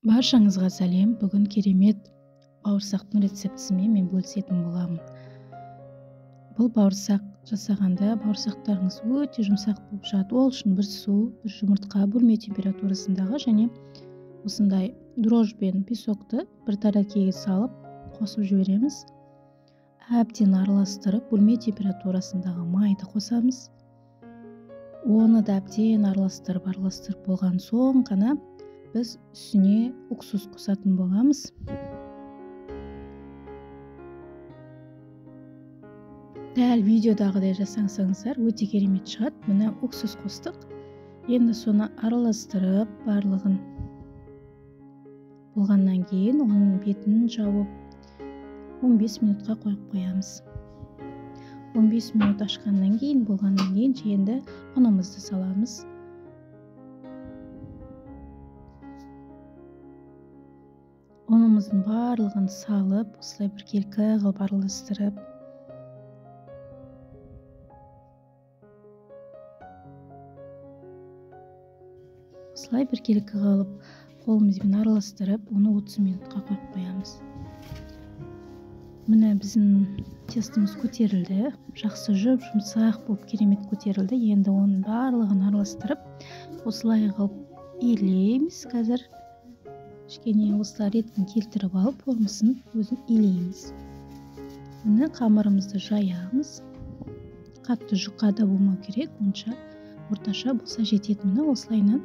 Баршаңызға сәлем. Бүгін керемет бауырсақтың рецептісімен мен бөлісетін боламын. Бұл бауырсақ жасағанда бауырсақтарыңыз өте жұмсақ болып шығады. Ол үшін бір су, бір жұмыртқа бөлме температурасындағы және осындай дрожж бен песокты бір тәрелкеге салып қосып жібереміз. Әбден араластырып бөлме температурасындағы майды қосамыз. Оны да әбден араластырып болған соң ғана біз үстіне уксус қосатын боламыз. Дәл видеодағыдай жасасаңыздар өте керемет шығады. Міне уксус қостық. Енді соны араластырып барлығын болғаннан кейін оның бетін жауып 15 минутқа қойып қоямыз. 15 минут ашқаннан кейін болғаннан кейін енді ұнымызды саламыз. Ұнымыздың барлығын салып, осылай біркелкі қылып араластырып, осылай біркелкі қылып қолымызбен араластырып, оны 30 минутқа қойып қоямыз. Міне біздің тестіміз көтерілді, жақсы жұп-жұмсақ болып керемет көтерілді. Енді оның барлығын араластырып, осылай қылып илейміз. Қазір кішкене осылай ретін келтіріп алып, формасын өзін илейміз. Міне қамырымызды жаямыз. Қатты жұқа да болмау керек, онша орташа болса жетеді. Міне осылайынан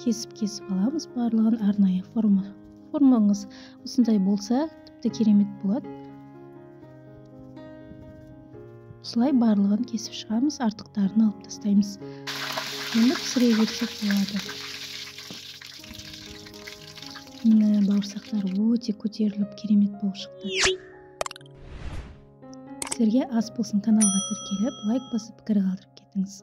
кесіп-кесіп аламыз барлығын. Арнайы формаңыз осындай болса тіпті керемет болады. Осылай барлығын кесіп шығамыз, артықтарын алып тастаймыз. Енді пісіре берсек болады. Міне бауырсақтар өте көтеріліп керемет болып шықты. Сіздерге ас болсын, каналға тіркеліп, лайк басып, пікір қалдырып кетіңіз.